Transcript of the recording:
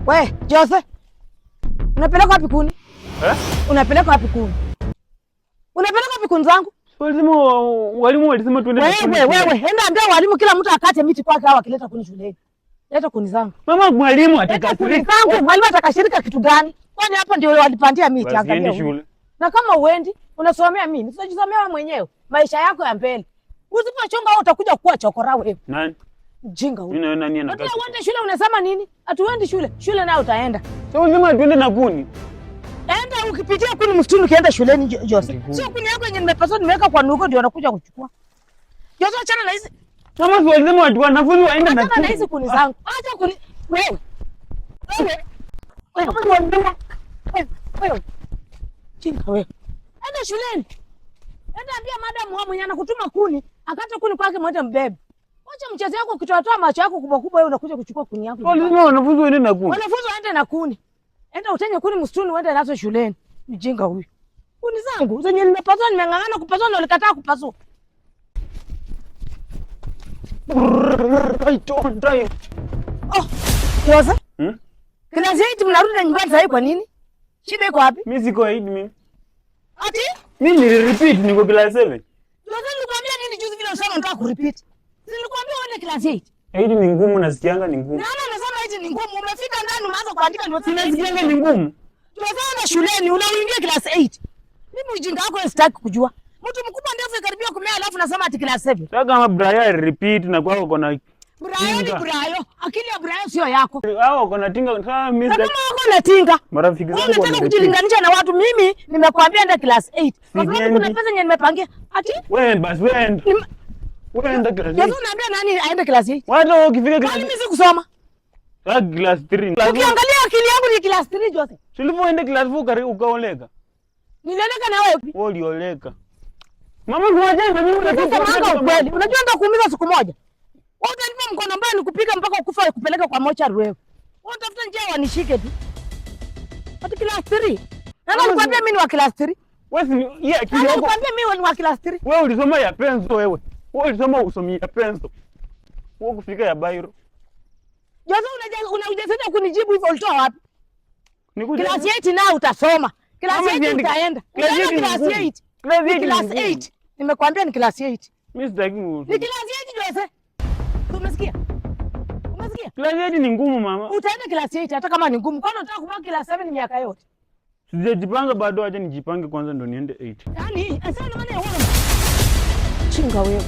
We, Jose. Unapeleka wapi kuni? Eh? Unapeleka wapi kuni? Unapeleka wapi kuni zangu? Walisema walimu walisema tuende na kuni. Wewe wewe, enda ambia walimu kila mtu akate miti kwake hao akileta kuni shuleni. Leta kuni zangu. Mama, mwalimu Leta kuni atakasirika. zangu. Mwalimu atakashirika kitu gani? Kwani hapa ndio walipandia miti, Basi angalia. endi Huyu. shule. Na kama uendi, unasomea mimi. Usijisomea wewe mwenyewe. Maisha yako ya mbele. Usipochunga wewe utakuja kuwa chokora wewe. Nani? Mjinga huyu. Mimi na nani anakaa? Nataka uende shule unasema nini? Atuendi shule. Shule nayo utaenda. Sasa walisema tuende na kuni. Enda ukipitia kuni msituni ukienda shuleni Jose. Kuni. Sio kuni yako yenye nimepasua nimeweka kwa nuko ndio nakuja kuchukua. Jose, achana na hizi. Mama, si walisema watu wanafunzi waende na Achana na hizi kuni. kuni zangu. Acha kuni. Wewe. Wewe. Wewe. Wewe. Wewe. Chinga wewe. Enda shuleni. Enda ambia madam wao mwenye anakutuma kuni, akate kuni kwake mwende mbebe. Wacha mchezo wako ukitoa macho yako kubwa kubwa wewe unakuja kuchukua kuni yako. Walisema wanafunzi waende na kuni. Wanafunzi waende na kuni. Enda utenye kuni msituni uende nazo shuleni. Mjinga huyu. Kuni zangu zenye nimepasua nimeng'ang'ana kupasua na ulikataa kupasua. Right on time. Oh, Jose. Hmm? Class 8 mnarudi na nyumbani sasa kwa nini? Shida iko wapi? Mimi siko 8 mimi. Ati? Mimi nilirepeat, niko class 7. Jose, nilikwambia nini juzi vile usema unataka kurepeat? Si nilikwambia uende class 8. 8 ni ngumu, nasikianga ni ngumu. Nani anasema 8 ni ngumu? Umefika ndani umeanza kuandika ndio Sinasikianga ni ngumu. Jose, enda shuleni unaingia class 8. Mimi ujinga wako sitaki kujua. Mtu mkubwa ndefu ikaribia kumea alafu nasema ati class 7. Sasa kama Brian repeat na kwako kona Brian ni Tinga. Brian. Akili ya Brian sio yako. Hao kona tinga sasa mimi Na kama wako na tinga. Marafiki Wewe zangu unataka wamerepeat. kujilinganisha na watu. Mimi nimekuambia enda class 8. Kwa sababu Siendi. kuna pesa yenye nimepangia. Ati? Wewe basi wewe enda. Wewe enda class Yesu 8. unaambia nani aende class 8? Watu wewe ukifika Kwani class mimi sikusoma? Sasa class 3. Ukiangalia akili yangu ni class 3, Jose. Tulipoenda class 4 karibu ukaoleka. Nilioleka na wewe. Wewe ulioleka. Mama, tuachane na mimi. Unasema ukweli. Unajua nitakuumiza siku moja. Wewe utanipa mkono mbaya nikupiga mpaka ukufa kupeleka kwa mochari wewe. Wewe utafuta njia wanishike tu. Ati class 3. Nani alikwambia mimi ni wa class 3? Wewe si yeye akili Nani yako. alikwambia mimi ni wa class 3? Wewe ulisoma ya penso wewe. Wewe ulisoma usomi ya penso. Wewe kufika ya bairo. Jose, una ujasiri wa kunijibu hivyo ulitoa wapi? Nikuja. Class 8 nao utasoma. Class Mama, 8 siendi. utaenda. Class Utaenda 8 ni class ngumu. 8. Class Ni 8 ni class ngumu. 8. Nimekuambia ni class 8. Mimi sitaki. Ni class 8, Jose. Umesikia? Umesikia? Class 8 ni ngumu, mama. Utaenda class 8 hata kama ni ngumu. Kwani unataka kubaki class 7 miaka yote? Sijajipanga bado, acha nijipange kwanza ndo niende 8. Yaani, sasa ndio maana ya wewe. Chinga wewe.